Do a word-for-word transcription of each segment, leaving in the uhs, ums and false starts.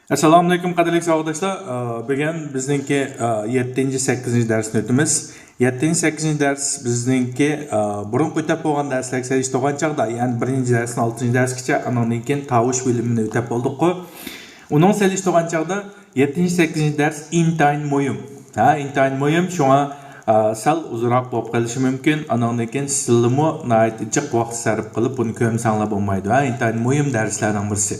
ئەسسالامۇئەلەيكۇم، قەدىرلىك ساۋاقداشلار. ئە، بۈگۈن بىزنىڭكى، ئە، يەتتىنچى، سەككىزىنچى دەرسنى ئۆتىمىز. يەتتىنچى، سەككىزىنچى دەرس بىزنىڭكى، ئە، بۇرۇنقى ئۆتەپ بولغان دەرسلەرگە سېلىشتۇرغان چاغدا، يەنى بىرىنچى دەرستىن ئالتىنچى دەرسكىچە، ئانىڭدىن كېيىن تاۋۇش بۆلۈمىنى ئۆتەپ بولدۇققۇ. ئۇنىڭ سېلىشتۇرغان چاغدا يەتتىنچى، سەككىزىنچى دەرس ئىنتايىن مۇھىم. ھە، ئىنتايىن مۇھىم. شۇڭا، ئە، سەل ئۇزۇنراق بولۇپ قېلىشى مۇمكىن. ئانىڭدىن كېيىن سىلىمۇ ناھايىتى جىق ۋاقىت سەرپ قىلىپ بۇنى كۆرمىسەڭلار بولمايدۇ. ھە، ئىنتايىن مۇھىم دەرسلەرنىڭ بىرسى.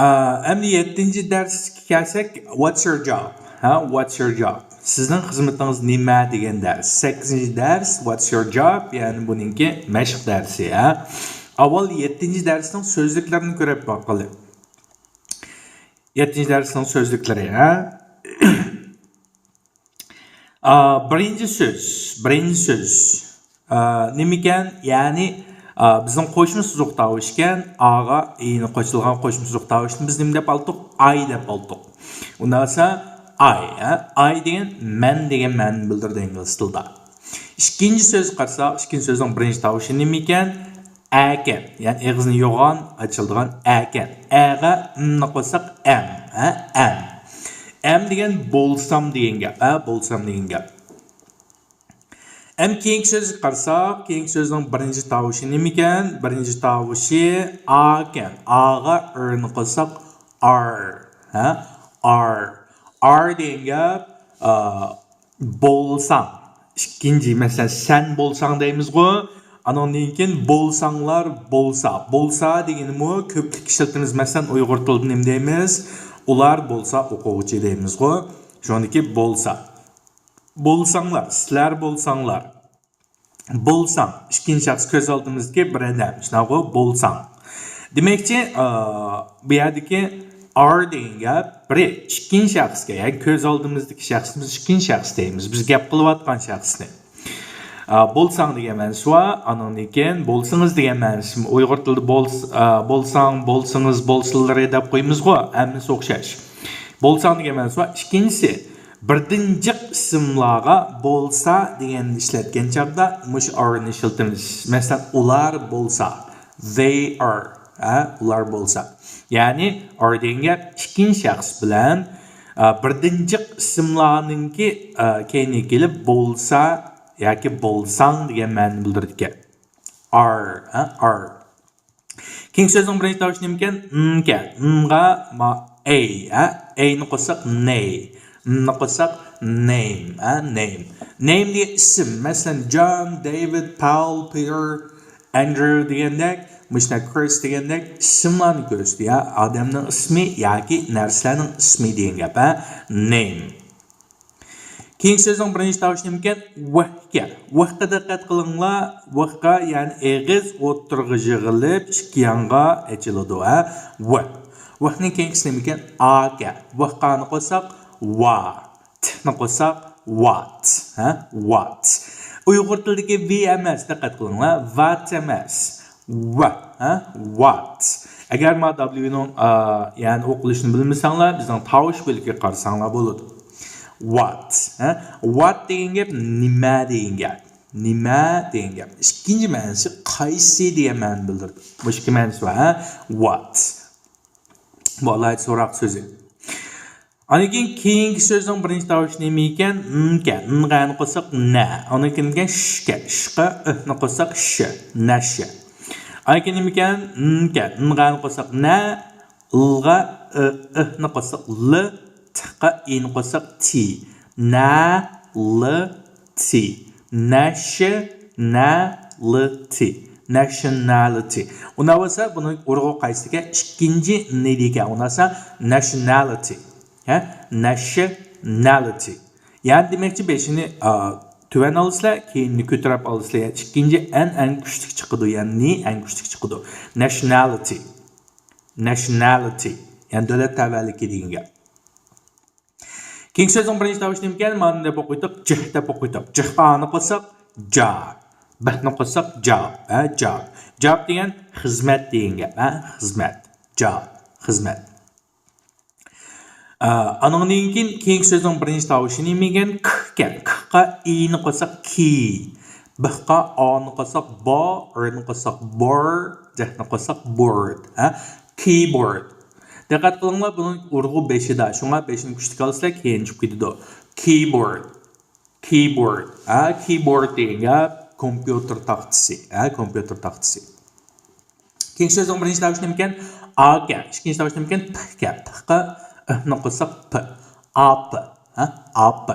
ئا، ئەمدى يەتتىنچى دەرسكە كەلسەك، What's your job? ھە، What's your job? سىزنىڭ خىزمىتىڭىز نېمە دېگەن دەرس. سەككىزىنچى دەرس، What's your job? يەنى بۇنىڭكى مەشىق دەرسى، ھە. ئاۋۋال يەتتىنچى دەرسنىڭ سۆزلۈكلىرىنى كۆرۈپ باققىلى. يەتتىنچى دەرسنىڭ سۆزلۈكلىرى، ھە. ئا، بىرىنچى سۆز، بىرىنچى سۆز. ئا، نېمىكەن؟ يەنى، ئا، بىزنىڭ قوشما سوزۇق تاۋۇش ئىكەن. ئاغا ئىنى قوشۇلغان قوشما سوزۇق تاۋۇشنى بىز نېمە دەپ ئالدۇق؟ ئاي دەپ ئالدۇق. ئۇنداق بولسا ئاي، ھە؟ ئاي دېگەن مەن دېگەن مەنىنى بىلدۈرىدۇ ئىنگلىز تىلىدا. ئىككىنچى سۆزگە قارىساق، ئىككىنچى سۆزنىڭ بىرىنچى تاۋۇشى نېمىكەن؟ ئەكەن. يەنى ئېغىزنى يوغان ئاچىلىدىغان ئەكەن. ئەغە ئىمنى قوشساق ئەم، ھە؟ ئەم. ئەم دېگەن بولسام دېگەن گەپ، ھە؟ بولسام دېگەن گەپ. ئەم كېيىنكى سۆزگە قارىساق، كېيىنكى سۆزنىڭ بىرىنچى تاۋۇشى نېمىكەن؟ بىرىنچى تاۋۇشى ئاكەن. ئاغا ئىرنى قوشساق ئار، ھە؟ ئار. ئار دېگەن گەپ، ئا، بولساڭ. ئىككىنچى، مەسىلەن، سەن بولساڭ دەيمىزغۇ. ئانىڭدىن كېيىن بولساڭلار، بولسا. بولسا دېگىنىمۇ كۆپلۈك ئىشلىتىمىز. مەسىلەن، ئۇيغۇر تىلىدا نېمە دەيمىز؟ ئۇلار بولسا ئوقۇغۇچى دەيمىزغۇ. شۇنىڭدىكى بولسا. بولساڭلار، سىلەر بولساڭلار. بولساڭ، ئىككىنچى شەخس كۆز ئالدىمىزدىكى بىر ئادەم. شۇنداقغۇ؟ بولساڭ. دېمەكچى، ئا، بۇ يەردىكى ئار دېگەن گەپ بىر ئىككىنچى شەخسكە، يەنى كۆز ئالدىمىزدىكى شەخسىمىز ئىككىنچى شەخس دەيمىز. بىز گەپ قىلىۋاتقان شەخسنى. ئا، بولساڭ دېگەن مەنىسى بار، ئانىڭدىن كېيىن بولسىڭىز دېگەن مەنىسى. ئۇيغۇر تىلىدا بولس-، ئا، بولساڭ، بولسىڭىز، بولسىلىرى دەپ قويىمىزغۇ، ھەممىسى ئوخشاش. بولساڭ دېگەن مەنىسى بار. ئىككىنچىسى، بىردىن جىق ئىسىملارغا بولسا دېگەننى ئىشلەتكەن چاغدا مۇشۇ ئارنى ئىشلىتىمىز. مەسىلەن، ئۇلار بولسا، they are، ھە، ئۇلار بولسا. يەنى ئار دېگەن گەپ ئىككىنچى شەخس بىلەن، ئا، بىردىن جىق ئىسىملارنىڭكى، ئا، كەينىگە كېلىپ بولسا ياكى بولساڭ دېگەن مەنىنى بىلدۈرىدىكەن. ئار، ھە، ئار. كېيىنكى سۆزنىڭ بىرىنچى تاۋۇشى نېمىكەن؟ نكەن. نغا ما-، ئەي، ھە؟ ئەينى قوشساق نەي. ننى قوشساق نەيم، ھە؟ نەيم. نەيم دېگەن ئىسىم. مەسىلەن، جان، دېۋىد، پاول، پېتېر، ئەندريۇ دېگەندەك، مۇشۇنداق كرىس دېگەندەك ئىسىملارنى كۆرسىتىدۇ، ھە؟ ئادەمنىڭ ئىسمى ياكى نەرسىلەرنىڭ ئىسمى دېگەن گەپ، ھە؟ نەيم. كېيىنكى سۆزنىڭ بىرىنچى تاۋۇشى نېمىكەن؟ ۋ ئىكەن. ۋ قا دىققەت قىلىڭلار. ۋ قا، يەنى ئېغىز ئوتتۇرىغا يىغىلىپ، ئىككى يانغا ئېچىلىدۇ، ھە؟ ۋ. ۋ نىڭ كېيىنكىسى نېمىكەن؟ ئا ئىكەن. ۋ قا نى قوشساق ۋا. ت نى قوشساق ۋات. ھە؟ ۋات. ئۇيغۇر تىلىدىكى ۋ ئەمەس، دىققەت قىلىڭلار. ۋات ئەمەس. ۋ، ھە؟ ۋات. ئەگەر ما دابليۇنىڭ، ئا، يەنى ئوقۇلۇشىنى بىلمىسەڭلار، بىزنىڭ تاۋۇش بۆلىكىگە قارىساڭلار بولىدۇ. ۋات، ھە؟ ۋات دېگەن گەپ نېمە دېگەن گەپ. نېمە دېگەن گەپ. ئىككىنچى مەنىسى قايسى دېگەن مەنىنى بىلدۈرىدۇ. مۇشۇ ئىككى مەنىسى بار، ھە؟ ۋات. بۇ ئالاھىدە سوراق سۆزى. ئاندىن كېيىن كېيىنكى سۆزنىڭ بىرىنچى تاۋۇشى نېمە ئىكەن؟ ن ئىكەن. ن غا نى قوشساق نە. ئاندىن كېيىن ش ئىكەن. ش قا ئىھ نى قوشساق ش. نەش. ئاندىن كېيىن نېمە ئىكەن؟ ن ئىكەن. ن غا نى قوشساق نە. ل غا ئىھ نى قوشساق ل. ت قا ئى نى قوشساق تى. نە ل تى. نەش نە ل تى. نەشنالىتى. ئۇنداق بولسا بۇنى ئۇرغۇ قايسىدىكەن؟ ئىككىنچى ن دېگەن. ئۇنداق بولسا نەشنالىتى. ھە؟ نەشنالىتى. يەنى دېمەكچى، بېشىنى، ئا، تۆۋەن ئالىسىلەر، كېيىننى كۆتۈرۈپ ئالىسىلەر. يەنى ئىككىنچى ئەن، ئەڭ كۈچلۈك چىقىدۇ. يەنى ن ئەڭ كۈچلۈك چىقىدۇ. نەشنالىتى. نەشنالىتى. يەنى دۆلەت تەۋەلىكى دېگەن گەپ. كېيىنكى سۆزنىڭ بىرىنچى تاۋۇشى نېمىكەن؟ مانا دەپ ئوقۇيتۇق، ج دەپ ئوقۇيتۇق. ج قا نى قوشساق جا. ب نى قوشساق جاب. ھە، جاب. جاب دېگەن خىزمەت دېگەن گەپ. ھە، خىزمەت. جاب. خىزمەت. ئا، ئانىڭدىن كېيىن، كېيىنكى سۆزنىڭ بىرىنچى تاۋۇشى نېمىكەن؟ ك ئىكەن. ك قا ئى نى قوشساق كى. ب قا ئا نى قوشساق با، ر نى قوشساق بار، د نى قوشساق بورد. ھە؟ كىيبورد. د دىققەت قىلىڭلار، بۇنىڭ ئۇرغۇ بېشىدا، شۇڭا بېشىنى كۈچلۈك ئالسا كېيىن چۈشۈپ كېتىدۇ. كىيبورد. كىيبورد. ھە، كىيبورد دېگەن گەپ كومپيۇتېر تاختىسى. ھە، كومپيۇتېر تاختىسى. كېيىنكى سۆزنىڭ بىرىنچى تاۋۇشى نېمىكەن؟ ئا ئىكەن. ئىككىنچى تاۋۇشى نېمىكەن؟ پ ئىكەن. پقا ئىنى قوشساق پ. ئاپ. ھە؟ ئاپ.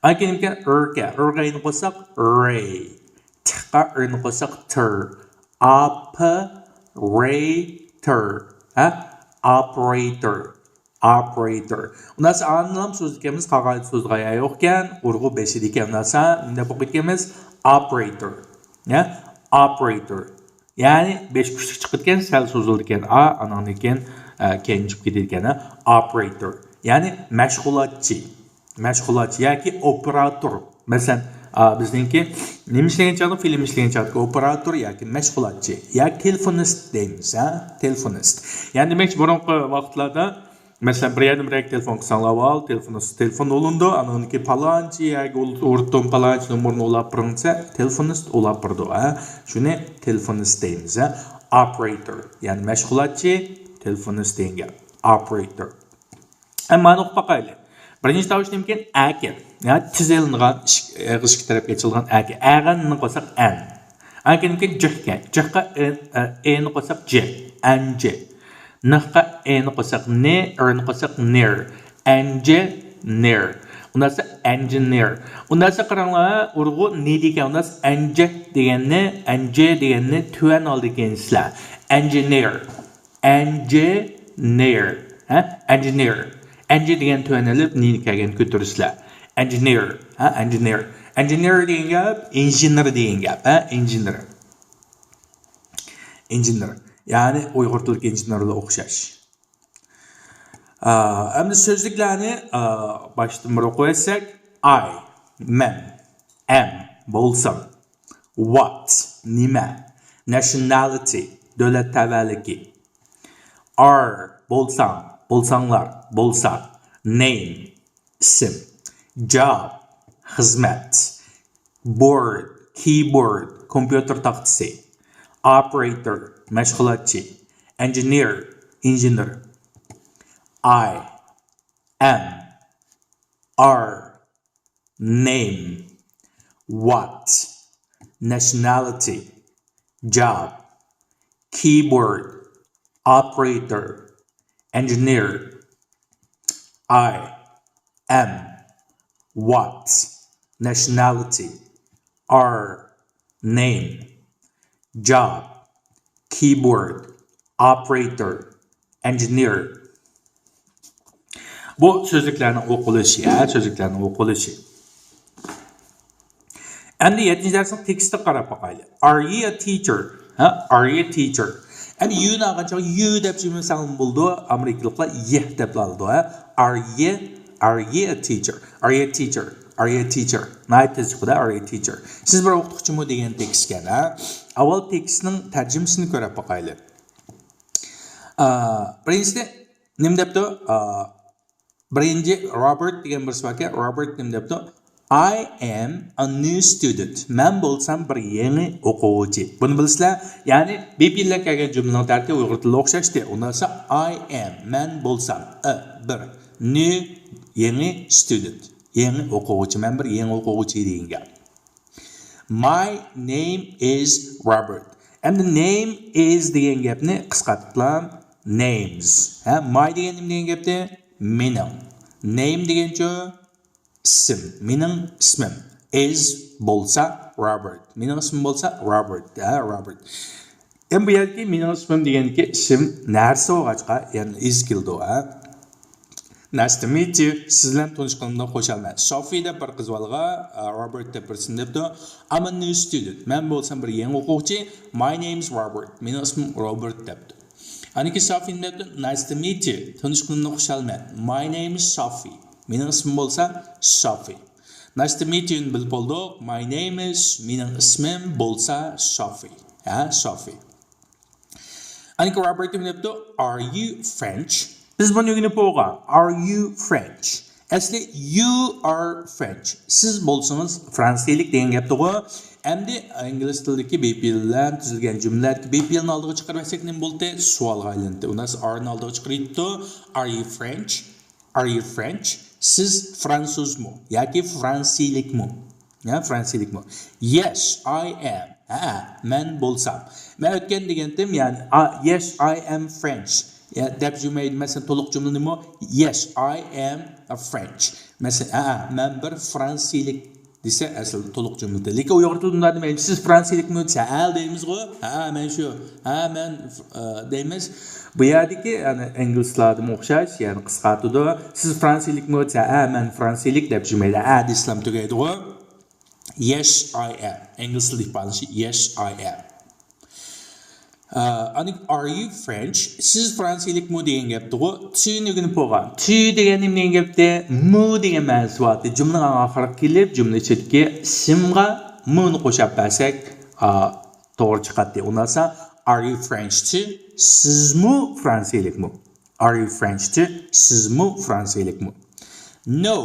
ئاندىن كېيىن نېمىكەن؟ ئىر ئىكەن. ئىرغا ئىنى قوشساق ري. تىقا ئىرنى قوشساق تىر. ئاپېرېتور. ھە؟ ئاپېرېتور. ئاپېرېتور. ئۇنداقسا ئانىلام سۆزلىكىمىز قاغايدا سۆزلىگەن يوقكەن، ئۇرغۇ بېشىدىكەن. ئۇنداقسا نېمە دەپ ئوقۇيدىكەنمىز؟ ئاپېرېتور. يا؟ ئاپېرېتور. يەنى بېشى كۈچلۈك چىقىدىكەن، سەل سوزۇلىدىكەن. ئا، ئانىڭدىن كېيىن، ئە، كېيىن چىقىپ كېتىدىكەن. ئاپېرېتور. يەنى مەشغۇلاتچى. مەشغۇلاتچى ياكى ئوپېراتور. مەسىلەن، ئا، بىزنىڭكى نېمە ئىشلىگەن چاغدا، فىلىم ئىشلىگەن چاغدىكى ئوپېراتور ياكى مەشغۇلاتچى ياكى تېلېفونىست دەيمىز، ھە؟ تېلېفونىست. يەنى دېمەكچى، بۇرۇنقى ۋاقىتلاردا، مەسىلەن، بىر يەردىن بىر يەرگە تېلېفون قىلساڭلار، ئاۋۋال تېلېفونىست تېلېفون ئۇلىنىدۇ، ئانىڭدىن كېيىن پالانچى يەرگە ئۇل-، ئۇرۇتتۇم، پالانچى نومۇرنى ئۇلاپ بېرىڭ دېسە، تېلېفونىست ئۇلاپ بېرىدۇ، ھە؟ شۇنى تېلېفونىست دەيمىز، ھە؟ ئاپېرېتور، يەنى مەشغۇلاتچى، تېلېفونىست دېگەن گەپ. ئاپېرېتور. ئەمما مانا ئوقۇپ باقايلى. بىرىنچى تاۋۇش نېمىكەن؟ ئەكەن. يا تىزىلىنغان ئىش-، ئېغىز ئىككى تەرەپكە ئېچىلغان ئەكەن. ئەغەننى قوشساق ئەن. ئەكەن نېمىكەن؟ جىقكەن. جىققا ئە-، ئە-، ئېنى قوشساق جى. ئەنجى. نىققا ئېنى قوشساق نى، ئىرنى قوشساق نىر. ئەنجى نىر. ئۇنداقسا ئەنجىنىر. ئۇنداقسا قاراڭلار، ئۇرغۇ نى دېگەن. ئۇنداقسا ئەنجى دېگەننى، ئەنجى دېگەننى تۆۋەن ئالدىكەنسىلەر. ئەنجىنىر. ئەنجىنىر. ھە؟ ئەنجىنىر. ئەنجى دېگەن تۆۋەن ئېلىپ، نىنى كەلگەن كۆتۈرىسىلەر. ئەنجىنىر. ھە؟ ئەنجىنىر. ئەنجىنىر دېگەن گەپ، ئىنژېنېر دېگەن گەپ. ھە؟ ئىنژېنېر. ئىنژېنېر. يەنى ئۇيغۇر تىلىدىكى ئىنژېنېرلار ئوخشاش. ئا، ئەمدى سۆزلۈكلەرنى، ئا، باشتىن بىر ئوقۇۋەتسەك. ئاي، مەن. ئەم، بولسام. ۋات، نېمە. نەشنالىتى، دۆلەت تەۋەلىكى. ئار، بولساڭ، بولساڭلار، بولسا. نەيم، ئىسىم. جاب، خىزمەت. بورد، كىيبورد، كومپيۇتېر تاختىسى. ئاپېرېتور، مەشغۇلاتچى. ئەنجىنىر، ئىنژېنېر. ئاي، ئەم، ئار، نەيم، ۋات، نەشنالىتى، جاب، كىيبورد، ئاپېرېتور، ئەنجىنىر. ئاي، ئەم، ۋات، نەشنالىتى، ئار، نەيم، جاب، كىيبورد، ئاپېرېتور، ئەنجىنىر. بۇ سۆزلۈكلەرنىڭ ئوقۇلۇشى، ھە، سۆزلۈكلەرنىڭ ئوقۇلۇشى. ئەمدى يەتتىنچى دەرسنىڭ تېكىستىگە قاراپ باقايلى. Are you a teacher? ھە، are you a teacher? ئەمدى يۇنى ئالغان چاغدا يۇ دەپ يۈرمىسەڭ بولىدۇ، ئامېرىكىلىقلار يە دەپلا ئالىدۇ، ھە. Are you, are you a teacher? Are you a teacher? Are you a teacher? ناھايىتى تېز چىقىدۇ، are you a teacher? سىز بىر ئوقۇتقۇچىمۇ دېگەن تېكىستكەن، ھە. ئاۋۋال تېكىستنىڭ تەرجىمىسىنى كۆرۈپ باقايلى. ئا، بىرىنچىسى نېمە دەپتۇ؟ ئا، بىرىنچى رابېرت دېگەن بىرسى باركەن، رابېرت نېمە دەپتۇ؟ I am a new student. مەن بولسام بىر يېڭى ئوقۇغۇچى. بۇنى بىلىسىلەر، يەنى بىپىنلەر كەلگەن جۈملىنىڭ تەرتىپى ئۇيغۇر تىلىدا ئوخشاشتى. ئۇنداقسا I am، مەن بولسام، a، بىر، new، يېڭى، student، يېڭى ئوقۇغۇچى. مەن بىر يېڭى ئوقۇغۇچى دېگەن گەپ. My name is Robert. ئەمدى name is دېگەن گەپنى قىسقارتىپلا names. ھە، my دېگەن نېمە دېگەن گەپتى؟ مېنىڭ. Name دېگەنچۇ؟ ئىسىم. مېنىڭ ئىسمىم. Is بولسا Robert. مېنىڭ ئىسمىم بولسا Robert. ھە، Robert. ئەمدى بۇ يەردىكى مېنىڭ ئىسمىم دېگەندىكى ئىسىم نەرسە بولغاچقا، يەنى is كېلىدۇ، ھە. Nice to meet you. سىز بىلەن تونۇشقىنىمدىن خۇشالمەن. Sophie دەپ بىر قىز بالىغا، ئا، رابېرت دەپ بىرسىنى دەپتۇ. I'm a new student. مەن بولسام بىر يېڭى ئوقۇغۇچى. My name is Robert. مېنىڭ ئىسمىم رابېرت دەپتۇ. ئاندىن كېيىن سوفى نېمە دەپتۇ؟ Nice to meet you. تونۇشقىنىمدىن خۇشالمەن. My name is Sophie. مېنىڭ ئىسمىم بولسا سوفى. Nice to meet you نى بىلىپ بولدۇق. My name is، مېنىڭ ئىسمىم بولسا سوفى. ھە، سوفى. ئاندىن كېيىن رابېرت نېمە دەپتۇ؟ Are you French? بىز بۇنى ئۆگىنىپ بولغان. Are you French? ئەسلى you are French. سىز بولسىڭىز فرانسىيىلىك دېگەن گەپتىغۇ. ئەمدى ئىنگلىز تىلىدىكى be پېئىل بىلەن تۈزۈلگەن جۈملىلەردىكى be پېئىلنى ئالدىغا چىقىرىۋەتسەك نېمە بولدى؟ سوئالغا ئايلاندى. ئۇنداق are نى ئالدىغا چىقىرىۋېتىپتۇ. Are you French? Are you French? سىز فرانسۇزمۇ ياكى فرانسىيلىكمۇ؟ يا فرانسىيلىكمۇ؟ Yes, I am. ھە، مەن بولسام. مەن ئۆتكەن دېگەنتىم، يەنى yes, I am French دەپ جۈملە. مەسىلەن، تولۇق جۈملىنىمۇ yes, I am a French. مەسىلەن، ھە، مەن بىر فرانسىيلىك دېسە ئەسلى تولۇق جۈملىدە. لېكىن ئۇيغۇر تىلىدا مۇنداق دېمەيمىز. سىز فرانسىيلىكمۇ دېسە ھە دەيمىزغۇ. ھە، مەن شۇ. ھە، مەن ئە، دەيمىز. بۇ يەردىكى، يەنى ئىنگلىزلاردا ئوخشاش، يەنى قىسقارتىدۇ. سىز فرانسىيلىكمۇ دېسە ھە، مەن فرانسىيلىك دەپ جۈملىدە ھە دېسىلەم تۈگەيدىغۇ. Yes, I am. ئىنگلىز تىلىدا ئىپادىلىنىشى yes, I am. ئاندىن are you French? سىز فرانسىيلىكمۇ دېگەن گەپتىغۇ. تى نى ئۆگىنىپ بولغان. تى دېگەن نېمە دېگەن گەپتى؟ مۇ دېگەن مەنىسى بارتى. جۈملىنىڭ ئاخىرىغا كېلىپ، جۈملە ئىچىدىكى ئىسىمغا مۇنى قوشاپ بەرسەك، ئا، توغرا چىقاتتى. ئۇنداقسا are you French تى؟ سىزمۇ فرانسىيلىكمۇ؟ Are you French تى؟ سىزمۇ فرانسىيلىكمۇ؟ No,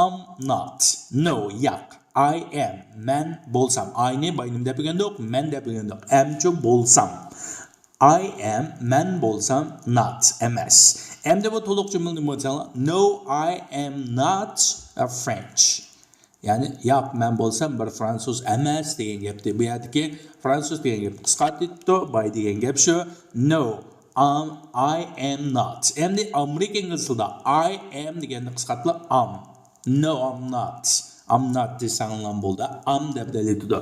I'm not. No, ياق. I am. مەن بولسام. I نى باينىم دەپ ئۆگەندۇق، مەن دەپ ئۆگەندۇق. Am چۇ بولسام. I am، مەن بولسام، not، ئەمەس. ئەمدى بۇ تولۇق جۈملىنى بولساڭلار، No, I am not a French. يەنى ياق، مەن بولسام بىر فرانسۇز ئەمەس دېگەن گەپتى. بۇ يەردىكى فرانسۇز دېگەن گەپنى قىسقارتىپتۇ، باي دېگەن گەپ شۇ. No, I'm, I am not. ئەمدى ئامېرىكا ئىنگلىز تىلىدا I am دېگەننى قىسقارتىلىپ am. No, I'm not. I'm not دېسەڭلام بولدى. Am دەپ دەلىتىدۇ.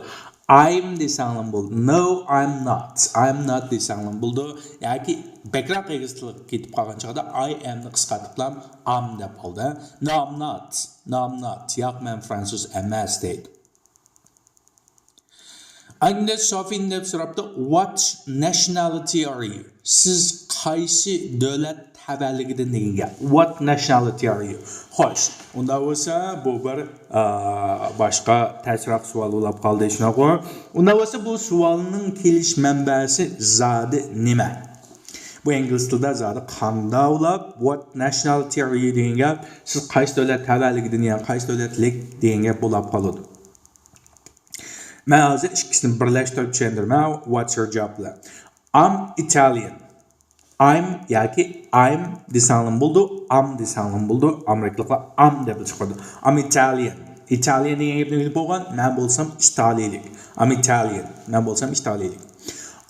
I'm دېسەڭلام بولدى. No, I'm not. I'm not دېسەڭلام بولدى. ياكى بەكرەك ئېگىز تىلغا كېتىپ قالغان چاغدا I am نى قىسقارتىپلام am دەپ ئالدى. No, I'm not. No, I'm not. ياق، مەن فرانسۇز ئەمەس دەيدۇ. ئاندىن سوفىن دەپ سوراپتۇ، What nationality are you? سىز قايسى دۆلەت تەۋەلىكىدىن دېگەن گەپ. What nationality are you? خوش، ئۇنداق بولسا بۇ بىر، ئا، باشقا تەسرەك سوئال بولاپ قالدى، شۇنداقمۇ؟ ئۇنداق بولسا بۇ سوئالنىڭ كېلىش مەنبەسى زادى نېمە؟ بۇ ئىنگلىز تىلىدا زادى قانداق بولاپ، What nationality are you دېگەن گەپ، سىز قايسى دۆلەت تەۋەلىكىدىن، يەنى قايسى دۆلەتلىك دېگەن گەپ بولاپ قالىدۇ. مەن ھازىر ئىككىسىنى بىرلەشتۈرۈپ چۈشەندۈرىمەن. What's your job بىلەن. I'm Italian. I'm ياكى ئايم دېسەڭلىمۇ بولىدۇ، ئام دېسەڭلىمۇ بولىدۇ. ئامېرىكىلىقلار ئام دەپ چىقىرىدۇ. I'm Italian. ئىتالىيەن دېگەن گەپنى ئۆگىنىپ بولغان، مەن بولسام ئىتالىيىلىك. I'm Italian. مەن بولسام ئىتالىيىلىك.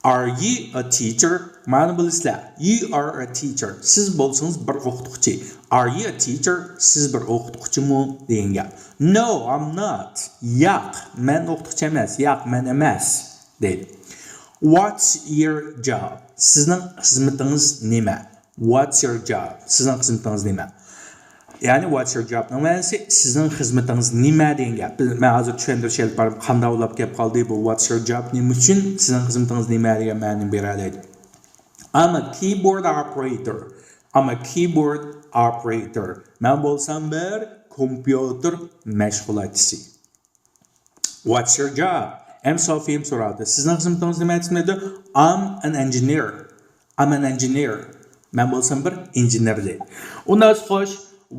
Are you a teacher? مانا بىلىسىلەر. You are a teacher. سىز بولسىڭىز بىر ئوقۇتقۇچى. Are you a teacher? سىز بىر ئوقۇتقۇچىمۇ دېگەن گەپ. No, I'm not. ياق، مەن ئوقۇتقۇچى ئەمەس. ياق، مەن ئەمەس دەيدۇ. What's your job? سىزنىڭ خىزمىتىڭىز نېمە؟ What's your job? سىزنىڭ خىزمىتىڭىز نېمە؟ يەنى what's your job نىڭ مەنىسى سىزنىڭ خىزمىتىڭىز نېمە دېگەن گەپ. بىز، مەن ھازىر چۈشەندۈرۈش ئېلىپ بارىمەن، قانداق بولاپ كەپ قالدى بۇ what's your job، نېمە ئۈچۈن، سىزنىڭ خىزمىتىڭىز نېمە دېگەن مەنىنى بېرەلەيدۇ. I'm a keyboard operator. I'm a keyboard operator. مەن بولسام بىر كومپيۇتېر مەشغۇلاتچىسى. What's your job? ئەمدى سوفىيەم سوراپتۇ. سىزنىڭ خىزمىتىڭىز نېمە دېسەم دەيدۇ. I'm an engineer. I'm an engineer. مەن بولسام بىر ئىنژېنېر دەيدۇ. ئۇنداق خوش،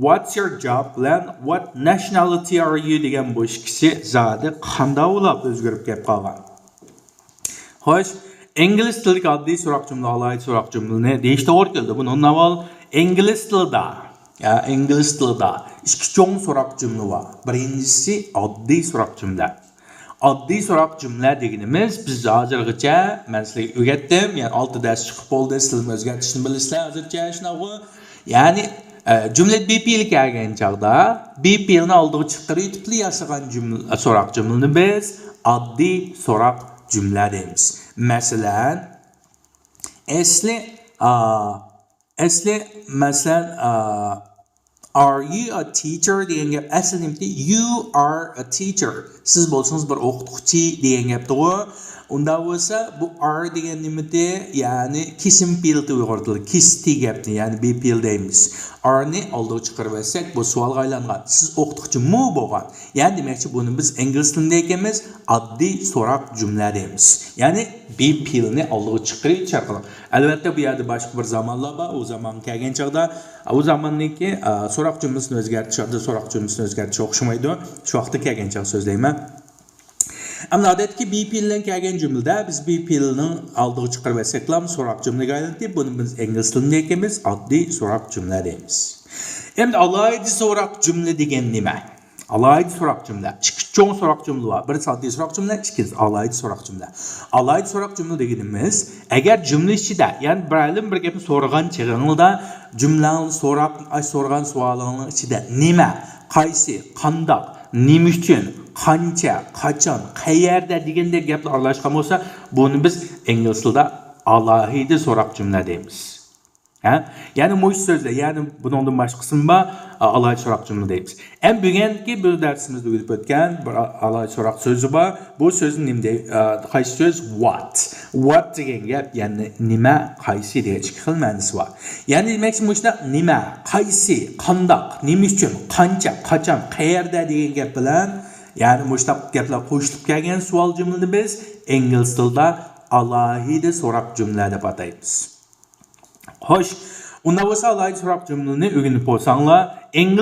what's your job بىلەن what nationality are you دېگەن بۇ ئىككىسى زادى قانداق بولاپ ئۆزگىرىپ كەپ قالغان؟ خوش، ئىنگلىز تىلىدىكى ئاددىي سوراق جۈملە، ئالاھىدە سوراق جۈملىنى دېيىش توغرا كېلىدۇ. بۇنى ئۇنىۋال ئىنگلىز تىلىدا، يا، ئىنگلىز تىلىدا ئىككى چوڭ سوراق جۈملە بار. بىرىنچىسى ئاددىي سوراق جۈملە. ئاددىي سوراق جۈملە دېگىنىمىز، بىز ھازىرغىچە، مەن سىلەرگە ئۆگەتتىم، يەنى ئالتە دەرس چىقىپ بولدى، سىلەرمۇ ئۆزگەرتىشنى بىلىسىلەر ھازىرچە، شۇنداقمۇ؟ يەنى، ئە، جۈملە be پېئىل كەلگەن چاغدا، be پېئىلنى ئالدىغا چىقىرىۋېتىپلا ياسىغان جۈملە، سوراق جۈملىنى بىز ئاددىي سوراق جۈملە دەيمىز. مەسىلەن، ئەسلى، ئا، ئەسلى، مەسىلەن، ئا، Are you a teacher دېگەن گەپ ئەسلى نېمىتى؟ You are a teacher. سىز بولسىڭىز بىر ئوقۇتقۇچى دېگەن گەپتىغۇ. ئۇنداق بولسا، بۇ are دېگەن نېمىتى؟ يەنى كېسىم پېئىلتى ئۇيغۇر تىلى. كېسىتى گەپنى، يەنى be پېئىل دەيمىز. Are نى ئالدىغا چىقىرىۋەتسەك، بۇ سوئالغا ئايلانغان. سىز ئوقۇتقۇچىمۇ بولغان. يەنى دېمەكچى، بۇنى بىز ئىنگلىز تىلىدا ئېيتىمىز، ئاددىي سوراق جۈملە دەيمىز. يەنى be پېئىلنى ئالدىغا چىقىرىۋېتىش ئارقىلىق. ئەلۋەتتە، بۇ يەردە باشقا بىر زامانلار بار. ئۇ زامانغا كەلگەن چاغدا، ئۇ زاماننىڭكى، ئا، سوراق جۈملىسىنى ئۆزگەرتىش، ئاددىي سوراق جۈملىسىنى ئۆزگەرتىش ئوخشىمايدۇ. شۇ ۋاقىتتا كەلگەن چاغدا سۆزلەيمەن. ئەمدى ئادەتتىكى be پېئىل بىلەن كەلگەن جۈملىدە بىز be پېئىلنىڭ ئالدىغا چىقىرىۋەتسەكلا سوراق جۈملىگە ئايلىنىدۇ. بۇنى بىز ئىنگلىز تىلىدا دەيمىز، ئاددىي سوراق جۈملە دەيمىز. ئەمدى ئالاھىدە سوراق جۈملە دېگەن نېمە؟ ئالاھىدە سوراق جۈملە. ئىككى چوڭ سوراق جۈملە بار. بىرسى ئاددىي سوراق جۈملە، ئىككىنچىسى ئالاھىدە سوراق جۈملە. ئالاھىدە سوراق جۈملە دېگىنىمىز، ئەگەر جۈملە ئىچىدە، يەنى بىرەرلەن بىر گەپنى سورىغان چېغىڭلاردا، جۈملەڭلار سوراق، ئاي، سورىغان سوئالىڭلار ئىچىدە نېمە، قايسى، قانداق، نېمە ئۈچۈن، قانچە، قاچان، قەيەردە دېگەندەك گەپلەر ئارىلاشقان بولسا، بۇنى بىز ئىنگلىز تىلىدا ئالاھىدە سوراق جۈملە دەيمىز. ھە؟ يەنى مۇشۇ سۆزلەر، يەنى بۇنىڭدىن باشقىسىمۇ بار، ئالاھىدە سوراق جۈملە دەيمىز. ئەمدى بۈگۈنكى بۇ دەرسىمىزدە ئۆگىنىپ ئۆتكەن بىر ئالاھىدە سوراق سۆزى بار. بۇ سۆزنى نېمە دەي-، ئە، قايسى سۆز؟ What. What دېگەن گەپ، يەنى نېمە، قايسى دېگەن ئىككى خىل مەنىسى بار. يەنى دېمەكچى مۇشۇنداق، نېمە، قايسى، قانداق، نېمە ئۈچۈن، قانچە، قاچان، قەيەردە دېگەن گەپ بىلەن، يەنى مۇشۇنداق گەپلەر قوشۇلۇپ كەلگەن سوئال جۈملىنى بىز ئىنگلىز تىلىدا ئالاھىدە سوراق جۈملە دەپ ئاتايمىز. خوش، ئۇنداق بولسا ئالاھىدە سوراق جۈملىنى ئۆگىنىپ بولساڭلار، ئىنگلىز